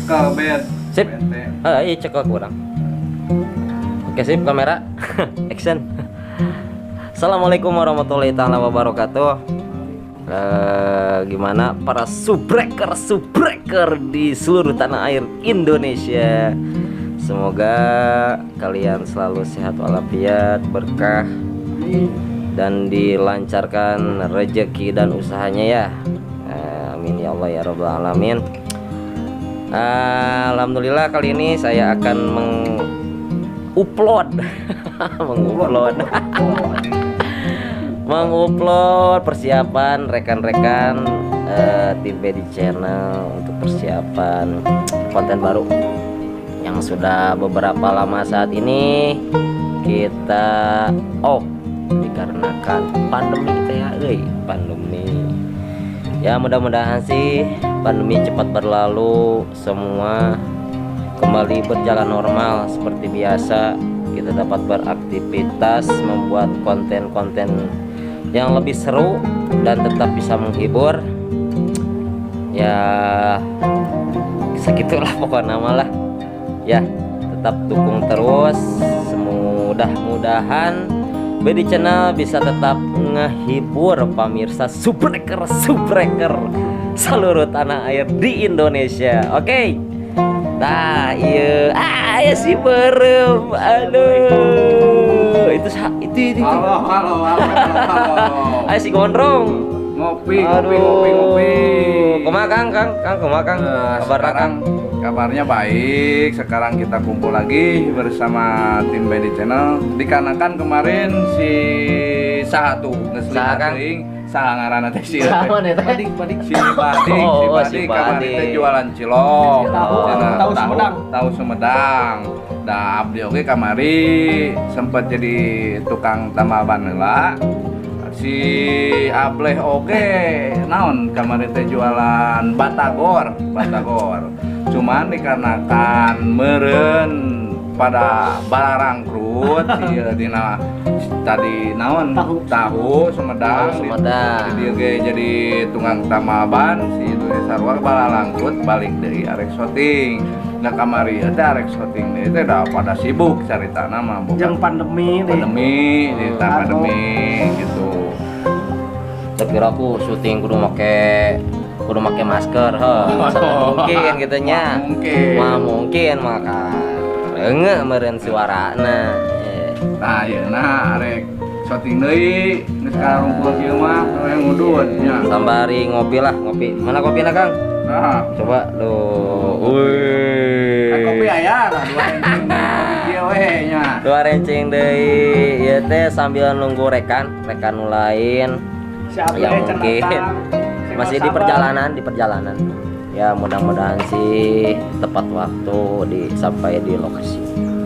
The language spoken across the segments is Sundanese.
Cekel bed. Sip. Bete. Ah, iya, cekel kurang. Oke, sip, kamera. Action. Assalamualaikum warahmatullahi taala wabarakatuh. Gimana para subbreaker subbreaker di seluruh tanah air Indonesia? Semoga kalian selalu sehat walafiat, berkah, dan dilancarkan rezeki dan usahanya ya. Amin ya Allah ya robbal alamin. Alhamdulillah, kali ini saya akan mengupload mengupload mengupload persiapan rekan-rekan tim Bedi Channel untuk persiapan konten baru yang sudah beberapa lama saat ini kita off dikarenakan pandemi teh ya, euy, pandemi. Ya, mudah-mudahan sih pandemi cepat berlalu, semua kembali berjalan normal seperti biasa, kita dapat beraktivitas membuat konten-konten yang lebih seru dan tetap bisa menghibur. Ya, segitulah pokoknya mah lah ya. Tetap dukung terus, semudah-mudahan Bedi Channel bisa tetap ngehibur pemirsa subbreaker subbreaker seluruh tanah air di Indonesia. Oke. Nah, iya, ah ya, si berem. Aduh, itu itu. Halo, halo, halo, halo, halo. Ayo si gondrong. Ngopi, ngopi, ngopi, ngopi. Kumaha, Kang, Kang, Kang, kumaha, Kang? Kabar Sekarang Kang? Kabarnya baik. Sekarang kita kumpul lagi bersama tim Bedi Channel. Dikarenakan kemarin si saha tuh geus Saha, Kang? Teuing, saha ngaranna teh si Saha mana teh? Badik, Badik. Si Badik, si Oh, Badik si kamari Badik. Teh jualan cilok. Tahu, Cenah, tahu Sumedang. Tahu Sumedang. Da abdi oge kamari sempat jadi tukang tambal ban heula. Si Ableh oge naon kamari teh jualan batagor, batagor. Cuman dikarenakan meren pada balarangkrut si dina tadi naon Tahu. Tahu Sumedang. Tahu Sumedang. Di dieu ge jadi tukang tambal ban si itu sarua balalangkrut, balik deui arek syuting. Nah, kamari teh arek syuting deui teh da pada sibuk caritana mah boga Yang pandemi deh. Pandemi, cerita pandemi gitu. Tapi aku syuting kudu make masker, heh. Masa mungkin gitu nya. Mah mungkin. Mah mungkin maka enggak meureun suarana. Nah, ya, nah arek syuting deui geus karumpul kieu mah yang ngudut nya. Sambari ngopi lah, ngopi. Mana kopinya, Kang? Nah, Coba lu. Wih. kan kopi aya lah dua renceng kopi kieu we nya. Dua renceng deui. Ieu teh sambil nunggu rekan, rekan nu lain Si Ableh yang can mungkin datang. Si masih di Sabar. Perjalanan, di perjalanan. Ya, mudah-mudahan sih tepat waktu di sampai di lokasi.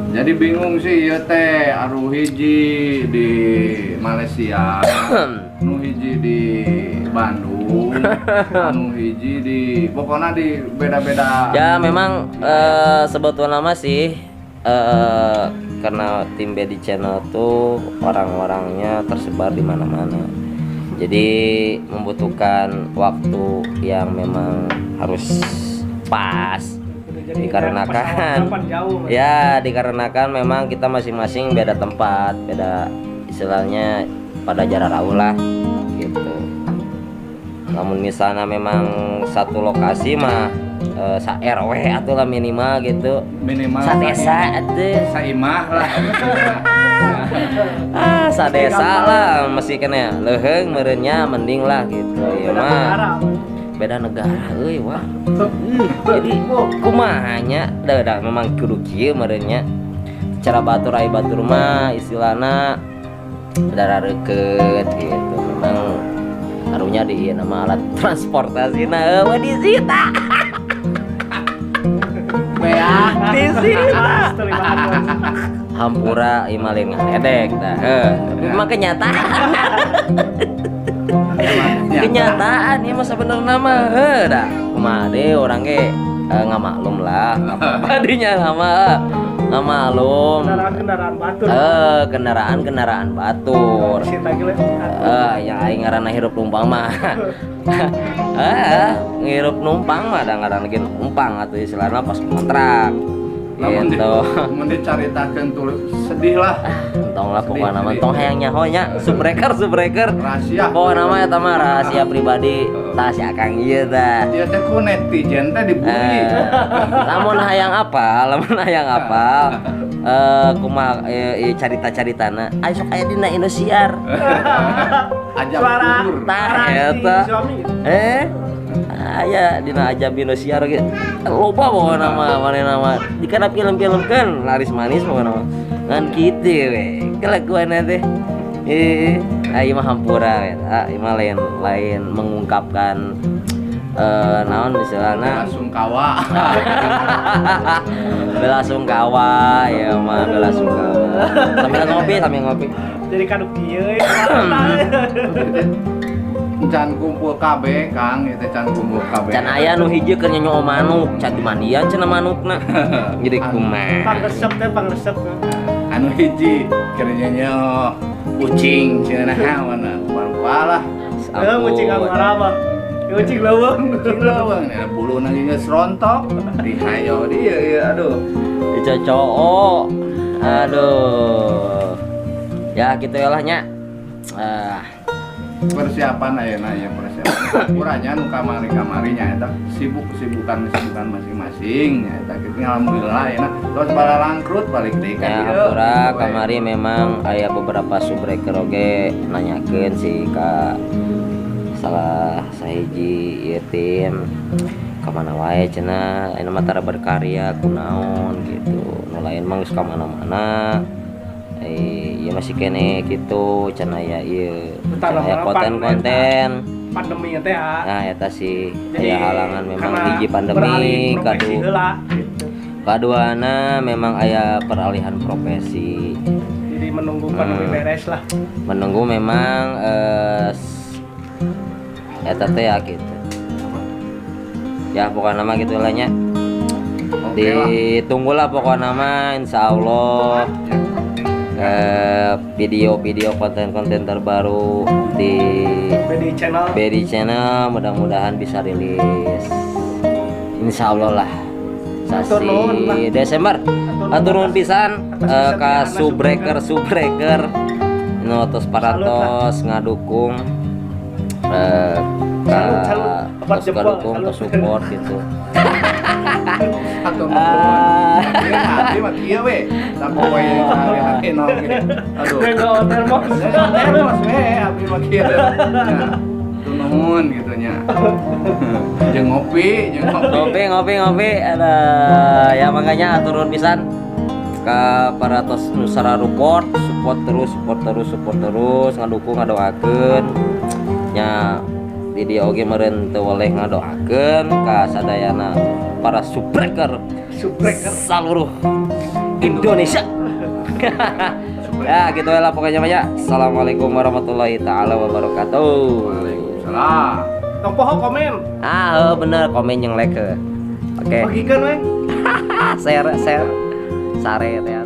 Jadi bingung sih ieu teh, anu hiji di Malaysia, nu hiji di Bandung, anu hiji di pokoknya di beda-beda. Ya, memang sebetulnya mah sih karena tim Bedi Channel tuh orang-orangnya tersebar di mana-mana. Jadi membutuhkan waktu yang memang harus pas. Jadi Dikarenakan pesawat jauh. Ya, dikarenakan memang kita masing-masing beda tempat, beda istilahnya pada jarak jauh lah gitu. Namun misalnya memang satu lokasi mah sa RW atau lah minimal gitu. Minimal. Sa desa atuh. Saimah lah. Ah, sa desa lah masih kena leuheung meureun nya, mending lah gitu ya Beda mah. Negara. Beda negara euy, wah. Jadi kumaha nya, dah dah memang kudu kieu meureun nya. Cara batur ai batur mah istilahna darah reukeut gitu. Memang karunya di ieu nama alat transportasi, nah eueuh disita. Bea. Disita. Terima kasih. Hampura ieu mah lain ngaledek dah heuh. Tapi memang kenyataan. Kenyataan ieu mah sebenarnya mah heuh dah. Kumaha deui urang ge, ngamaklum lah, apa dinya sama. Maklum. Kendaraan-kendaraan batur. Kendaraan-kendaraan batur. Ya aing ngaranna hirup numpang mah. Ngirup numpang mah da ngaranna ge numpang atuh istilahna pas kontrak. Gitu. Mun dicaritakeun tuh sedih lah. Entong lah pokokna mah entong hayang nyaho nya subbreaker rahasia. Pokokna mah eta mah rahasia pribadi tah si Akang ieu tah. Ieu teh ku netizen teh dibully. Lamun hayang apal, kumaha carita-caritana aya sok aya dina Indosiar. Ajab kubur. Tah eta. Aya dina ajab Indosiar ge loba pokona mah manehna mah dikana film-film kan laris manis pokona mah ngan kitu we kelakuanna teh ieu mah hampura we ieu mah lain mengungkapkan naon istilahna belasungkawa. Belasungkawa ya mah belasungkawa sambil ngopi jadi kadu kieu can kumpul kabeh Kang, ieu teh can kumpul kabeh. Can aya nu hiji keur nyanyo manuk, can dimandian cenah manukna. Jadi kumaha? Pangresep teh pangresep. Anu hiji keur nyanyo kucing cenah naon rupa lah. Heuh kucing amarah. Kucing leuweung, kucing leuweung buluna ge geus rontok, dihayo dieu ieu aduh. Dicocoo. Aduh. Ya kitu lah nya. Persiapan ayeuna ya persiapan. Kurangnya nu kamari-kamari nya eta sibuk kesibukan masing-masing nya eta kitu alhamdulillah ayeuna tos balalangkrut balik deui ka dieu. Hampura kamari memang aya beberapa subbreaker oge nanyakeun si ka salah sahiji ieu tim ka mana wae cenah ayeuna mah tara berkarya kunaon gitu. Nu lain mah geus ka mana-mana. Iya masih kene gitu cenah ya ieu konten-konten pandemi teh ya. Nah eta sih aya halangan memang hiji pandemi kaduana memang aya peralihan profesi. Jadi menunggu pandemi beres lah. Menunggu memang eta teh ya gitu. Ya pokokna mah gitu lah nya. Ditunggulah pokokna mah insyaallah. Video-video konten-konten terbaru di BD Channel mudah-mudahan bisa rilis insyaallah lah sasi Desember. Atur nuhun pisan ka subbreaker nu tos parantos ngadukung tos ngadukung tos support gitu. Atau nuhun. Abdi mah kieu we. Sapoe sehari-hari naon ge. Aduh. Termos. Termos we abdi mah kieu. Nuhun gitu nya. Jeung ngopi, jeung ngopi. Ngopi. Ada ya makanya atur nuhun pisan ka para tos nu sararuport, support terus ngadukung ngadoakeun. Nya di dieu oge meureun teu weleh ngadoakeun ka sadayana para subbreaker seluruh Indonesia. Ya gitu lah pokoknya banyak. Assalamualaikum warahmatullahi taala wabarakatuh. Waalaikumsalam. Tong poho komen. Ah, bener komen jeung like. Oke. Bagikeun we. Share share. Sare teh.